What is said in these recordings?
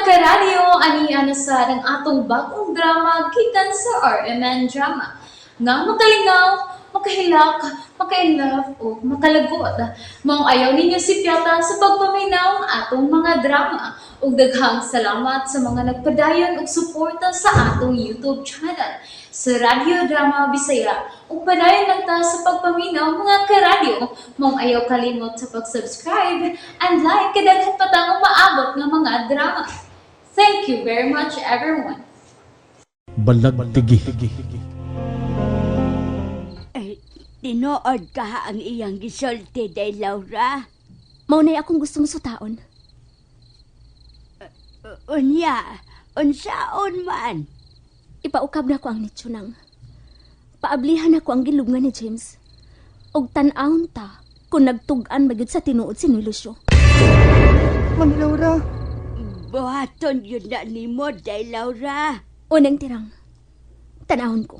Karadyo, ani na sad ang atong bagong drama gikan sa RMN Drama nga makalingaw, makahilak, maka-inlove o makalagot. Maong ayaw ninyo sipyata sa pagpaminaw ang atong mga drama. Ug daghang salamat sa mga nagpadayon og suporta sa atong YouTube channel sa Radyo Drama Bisaya. Ug padayon lang ta sa pagpaminaw, mga karadyo. Maong ayaw kalimot sa pag-subscribe and like kay daghan pa tang umaabot nga mga drama. Thank you very much, everyone. Balagtigi. Ay, tinuod ka ha ang iyang gisulti day, Laura. Mao na'y akong gustong sutaon. Unya, unsaon man. Ipaukab na ko ang nicho nang. Paablihan ako ang gilubngan ni James. Og tan-awon ta kung nagtug-an magyud sa tinuod si Lucio. Mami Laura, Buhaton yun na nimo day, Laura. Unang tirang. Tan-awon ko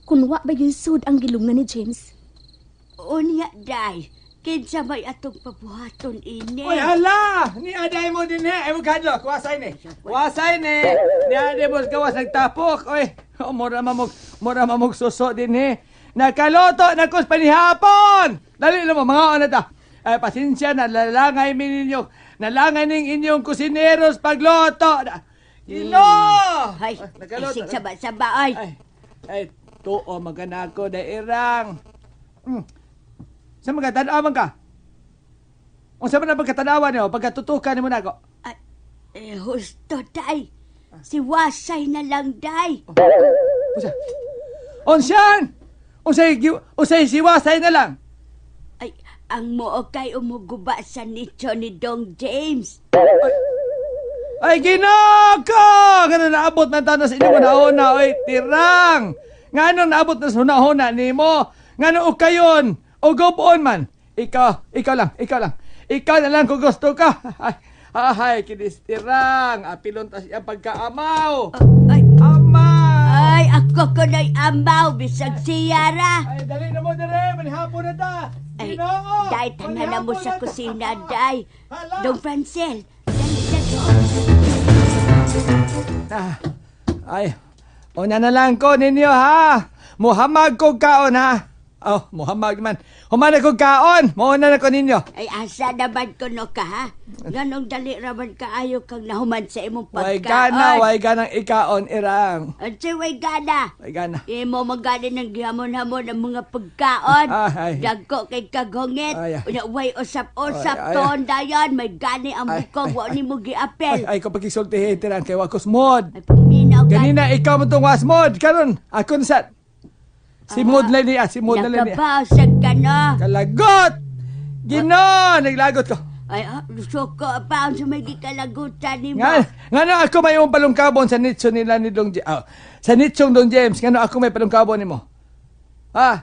kung wa ba gyud sud ang gilubngan ni James. Unya, day. Kinsa may atong pabuhaton ini? Uy, hala! Ni aday mo din eh. Ay, magkadlo. Kuwasay ni. Kuwasay ni. Ni aday mo gawas nagtapok. Uy, oh, mura mamog suso din eh. Nakaloto na kus panihapon! Dali na mo, mga ano ta. Ay, pasensya na, lalangay mi ninyo. Nalangay ning inyong kusineros pagloto. Ino! Ay, Nakaloto. isig saba-saba, ay. Ay, ay, tuo magana ko dairang. Sa mga tanawan ka? Unsa man ang pagkatanawan niyo, pagkatutukan nimo nako? Ay, eh, husto, day. Si Wasay na lang, day. Unsa? Unsan? Unsay siwasay na lang? Ay, ang moo kay umuguba sa nicho ni Dong James. Ay, ginoo ko! Ngano naabot man tayo sa inyong hunahuna, oy, tirang! Ngano naabot na sa hunahuna nimo? Ngano ukayon? O gobon man? Ikaw, ikaw lang, ikaw lang. Ikaw na lang kung gusto ka. Ay, ay, kinis tirang. Apilon tas iyang pagkaamaw. Ay, Amaw! ay, ako ko na'y amaw, bisag siyara. Ay, dali na mo dire, manihapon na ta. Ay, Ginoo! day, tanan na mo Manihapon sa na ta. kusina, day. Hala! Dong Francel, dali na doon. Ah, ay, una na lang ko ninyo ha. Muhamag ko kaon ha. Oh, muhamag man. Humana ko kaon. Mauna na ko ninyo. Ay, asa naman ko no ka, ha? Ganong dali raman kaayo kang nahuman sa imong Way pagkaon. gana, way ganang ikaon irang. Unsay way gana? Way gana. Imo magani ng gihamon-hamon ang mga pagkaon. Ah, ay. Dagko kay kaghungit. Ay, ay. Unya way usap-usap Ay, ay, ton dayon may gani ang Ay, bukog ay, wa ay. nimo giapel. Ay, ay ko pakisultihin tirang kay wakos mod. Ay, paminaw ka. Ganina ikaw mo tong wasmod. Karon ako na sa si mod lang niya, si mod lang niya. Nakabasag ka na. Kalagot! Ginoo, naglagot ko. Ay, ah, suko pa ang sumay gikalagutan nimo. Nga, nga na ako may imong palungkabon sa nitso nila ni Dong James. Sa nitsong Dong James, nga ako may palungkabon nimo. Ha?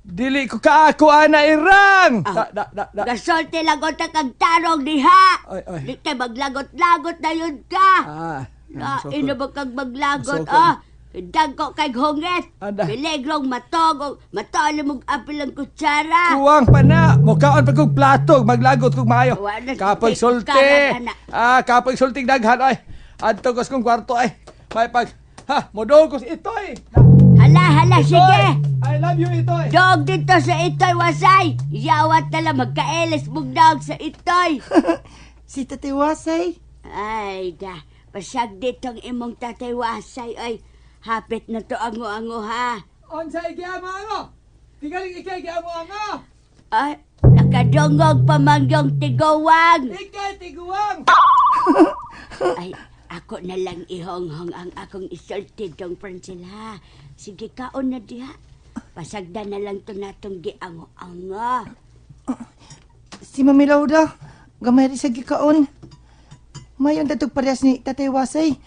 Dili ko kaako ana irang. Ah. Da, da, da, da. Gasolte lagot ang kag tarong diha. Ay, ay. Di kay maglagot-lagot na yun ka. Ah. Ah, ino ba kag maglagot, Masukol. ah? Dagko kay hungit. Ada. Piligrong matog, matol mong apil ang kutsara. Kuwang pa na. Mukaon pa kog plato, maglagot kog maayo. Wa na, Kapoy sulti. kutsara na. Ah, kapoy sulti daghan ay. Adto kos kong kwarto ay. May pag ha, modog kos itoy. Hala, hala, Itoy. sige. I love you, itoy. Dog dito sa itoy, wasay. Yawat na lang, magkaelis mong dog sa itoy. Si Tatay Wasay. Ay, da. Pasag ditong imong tatay wasay, ay. Hapit na to ango-ango, ha. Unsa igiamo-amo? Tingaling ikay giamo-amo. Ay, nakadungog pa mangyong tigawang. Ikay tiguang. Ay, ako na lang ihonghong ang akong isulti, Dong Francel, ha. Sige, kaon na diha. Pasagda na lang to natong giango-ango. Si Mami Laura, gamay rin sa gikaon. Mayon datog parehas ni Tatay Wasay.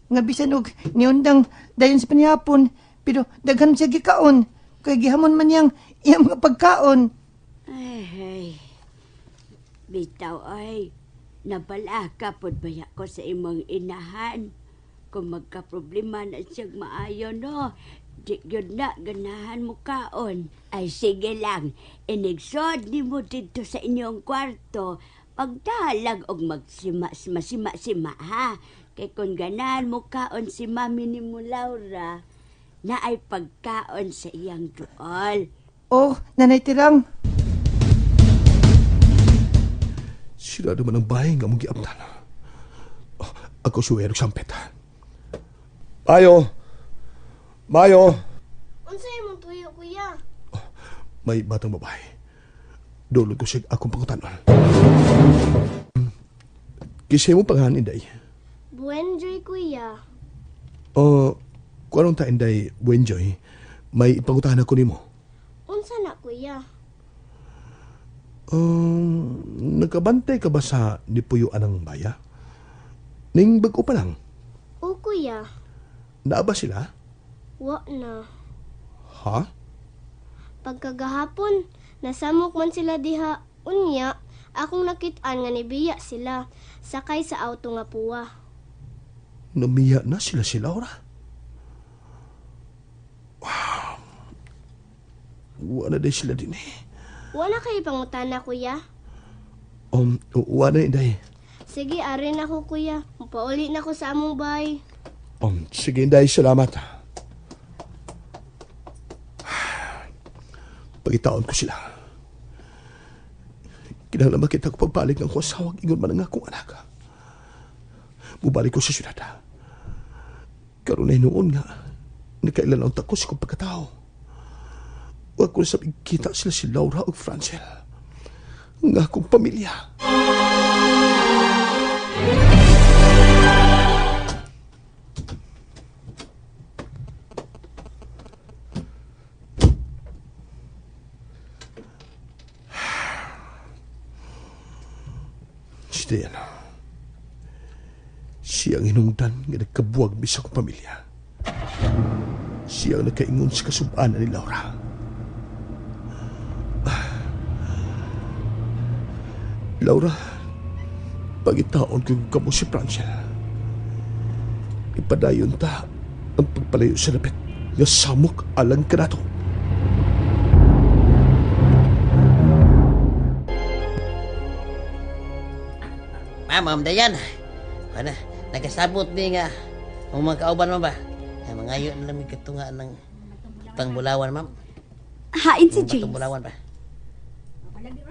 Nga bisan og niundang dayon sa panihapon, pero daghan siya gikaon. Kay gihamon man niyang iyang mga pagkaon. Ay, ay. Bitaw, ay. Nabala ka, pod baya ko sa imong inahan. Kung magka-problema na siyang maayo, no? Di yun na, ganahan mo kaon. Ay, sige lang. Inigsod ni mo dito sa inyong kwarto. Pagdalag og magsima sima sima sima ha. Kay kung ganahan mo kaon si mami ni mo Laura, na ay pagkaon sa iyang duol. Oh, Nanay Tirang. Sila naman ang bahay nga mong giabtan. Oh, ako suwero sampet. Mayo! Mayo! Unsa imong tuyo, kuya? May batang babae. Dulog ko siya akong pangutanon. Kisay mo pangalan, Inday. Buenjoy, kuya. O, kung anong ta, Inday, Buenjoy, may ipangutahan ako nimo. Unsa na, kuya? Nagkabantay ka ba sa nipuyuan ng baya? Ning bago pa lang, O, kuya. naa ba sila? Wa na. Ha? Pagkagahapon, nasamok man sila diha. Unya, akong nakitaan nga nibiya sila. Sakay sa auto nga puwa. Namiya na sila si Laura. Wow. Wala na sila din eh. Wala kay pangutana, kuya. Wala na, Inday. Sige, arin ako, kuya. Pauli na ko sa among bay. Sige, Inday, salamat. Pagitaon ko sila. Kinahanglan makita ko pagbalik ng akong asawa, ingon man ang akong anak. Mubalik ko sa syudad. Karon ay noon nga, nakailan ang takos kong pagkatao. Huwag ko na kita sila si Laura o Francel. Ang akong pamilya. Si Diana. Siya ang hinungdan nga nagkabuwag bisa kong pamilya. Siya ang nagkaingon sa kasubanan ni Laura. Laura, pagitaon ko kamo si Francel. Ipadayon ta ang pagpalayo sa lapit nga samok alang kanato. Ma'am, Ma'am Dayan. Ano, nagkasabot ni nga. Ang mga kauban mo ba? Ay, mangayo na lang may katunga ng tangbulawan, ma'am. Hain si Ang James. Batong bulawan ba?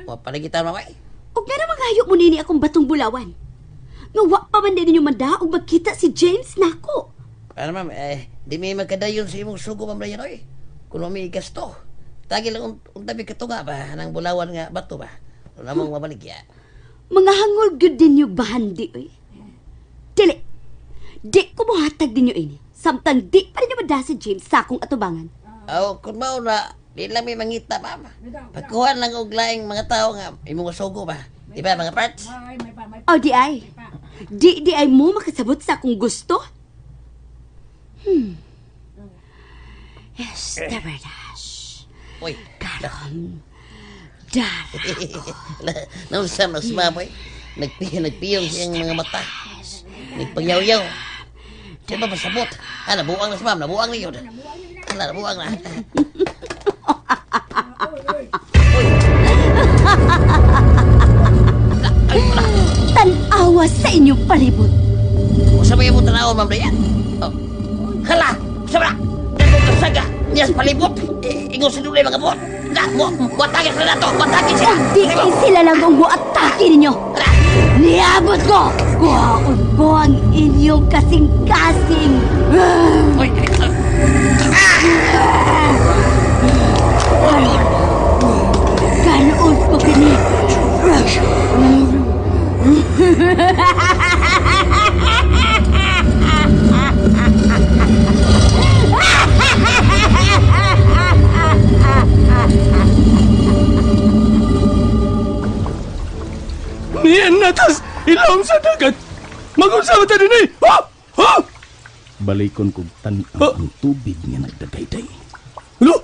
Wa palagitan, ma'am. Ay, Og nga mangayo mo nini akong batong bulawan. Nga wa pa man din ninyo manda og magkita si James nako. Ano, ma'am, eh, di may magkadayon sa imong sugo, ma'am Dayan, oy. Kung may gasto. Tagi lang unta may katunga ba? Nang bulawan nga bato ba? Wala mong mabaligya. Mga hangol gyud ninyo bahandi oy. Dili. Di ko mohatag ninyo ini. Samtang di pa ninyo manda si James sa akong atubangan. Aw, kung mao na, di lang may mangita, ma'am. Pagkuhan lang og laing mga tao nga imong sugo ba? Di ba, mga parts? O di ay. Di di ay mo makasabot sa akong gusto. Este verdas. Uy, Karon. Dara. Naunsa mas mamoy. Nagpiyong siyang mga mata. Nagpangyaw-yaw. Siya ba pasabot? Ah, nabuang na si ma'am. Nabuang na yun. Ala, nabuang na. Tan-awa sa inyong palibot. Usa ba yung tanaw, ma'am Dayan? Oh. Hala! Usa ba? Nagong kasaga. Niya sa palibot. Ingon sa dulay mga buot. Na, mo, watagin sila na to. Watagin sila. Di kay sila lang ang muatake ninyo. Niabot ko! Kuhaon ko ang inyong kasing-kasing. Uy, ay, ay. Karon. Karoon ko kini. Niyan natas ilawom sa dagat. Mag-unsa ta dinhi? Ha? Ha? Balikon kog tan-aw ang tubig nga nagdagayday. Lo!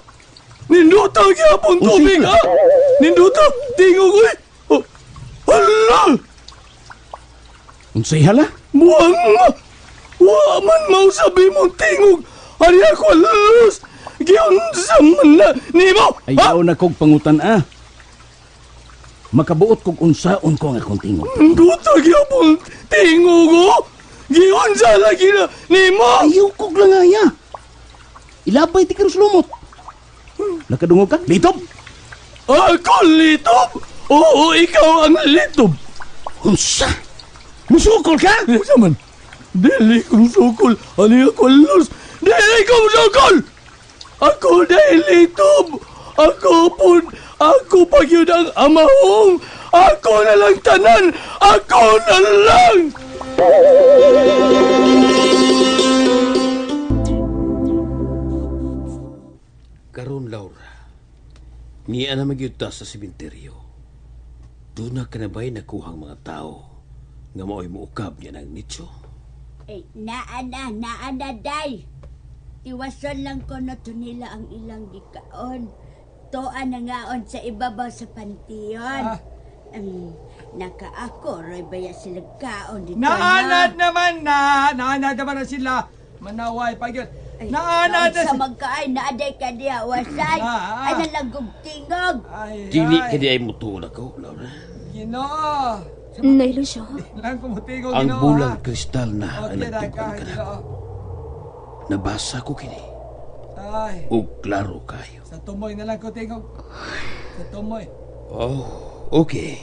Ninduta gyapon tubig ha? Ninduta tingog oy. Oh. Hala! Unsay hala? Buang nga! Wa man mausabi mong tingog! Ari ako alos! Giunsa man na nimo! Ha? Ayaw na kog pangutan ah. Makabuot kog unsaon ko ang akong tingog. Duta gyapon tingog ko. Giunsa lagi na nimo. Ayaw kog langaya. Ilabay ti karon lumot. Nakadungog ka? Litob! Ako litob. Oo, ikaw ang litob. Unsa? Musukol ka? Unsa man? Dili ko musukol. Ani ako los. Dili ko musukol. Ako dahil litob. Ako pun. Ako pag yun ang amahong. Ako na lang tanan. Ako na lang. Karon Laura, niya na magyud ta sa sementeryo. Doon na ka na ba'y nakuhang mga tao nga mao'y muukab niya ng nicho? Ay, naa na, naa na, day. Tiwason lang ko na to nila ang ilang gikaon. Toa na ngaon sa ibabaw sa pantiyon. Ah. Nakaako, roy baya sila kaon dito Naanad naman na. Naanad naman na sila. Manaway pag yun. Naanad na Sa sila. magkaay, naaday ka diya, wasay. Ah, ah. Ay, nalagog tingog. Ay, Dili ay. ka di ay mutuon ako, Laura. Ginoo. Nay Lucio, Lang kumutigo, Ang Ginoo. bulang ha? kristal na ang Okay na ka, nagtukan ka na. Ginoo. Nabasa ko kini. Ay, Og klaro kayo. sa tumoy na lang ko tingog. Sa tumoy. Oh, okay.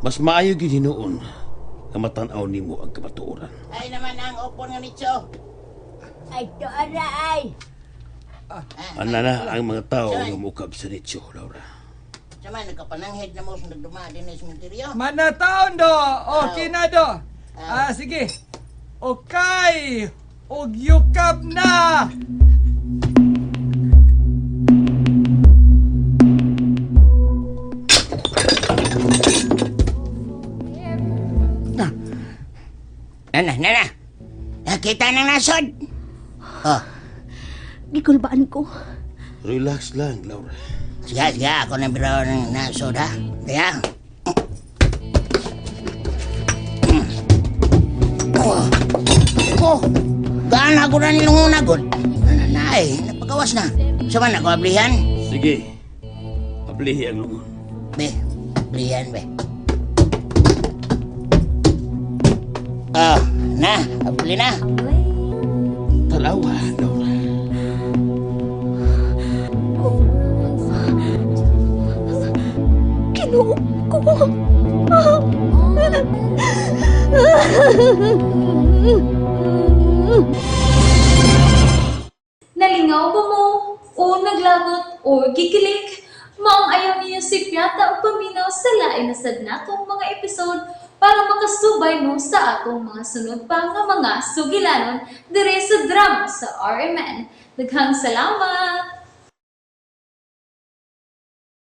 Mas maayo gyud hinuon nga matan-aw nimo ang kamatuoran. Ay naman ang opon nga nicho. Ay, toa na ay. Ana na ang mga tao nga muukab sa nicho, Laura. Sama nagkapananghid na mo sa nagduma din sa sementeryo. Manataon do. Okay na do. Ah, sige. Okay. Og yukab na. Nana, nana. Nakita ng nasod. Oh, gikulbaan ko. Relax lang, Laura. sige, sige. Ako na biro ng nasod, ha? Kaya? Oh, oh. Gaan ako na nilungunagod. Nana, na, eh. Napagawas na. Sama na ko ablihan? Sige. Ablihi ang lungon. Be, ablihan, be. Oh, na, abli na. Tanawa, Laura. Ginoo ko. Nalingaw ba mo? O naglagot o gikilig? Maong ayaw niyo si Piata o paminaw sa lain na sad natong mga episode para makasubay mo sa atong mga sunod pa nga mga sugilanon dire sa drama sa RMN. Daghang salamat!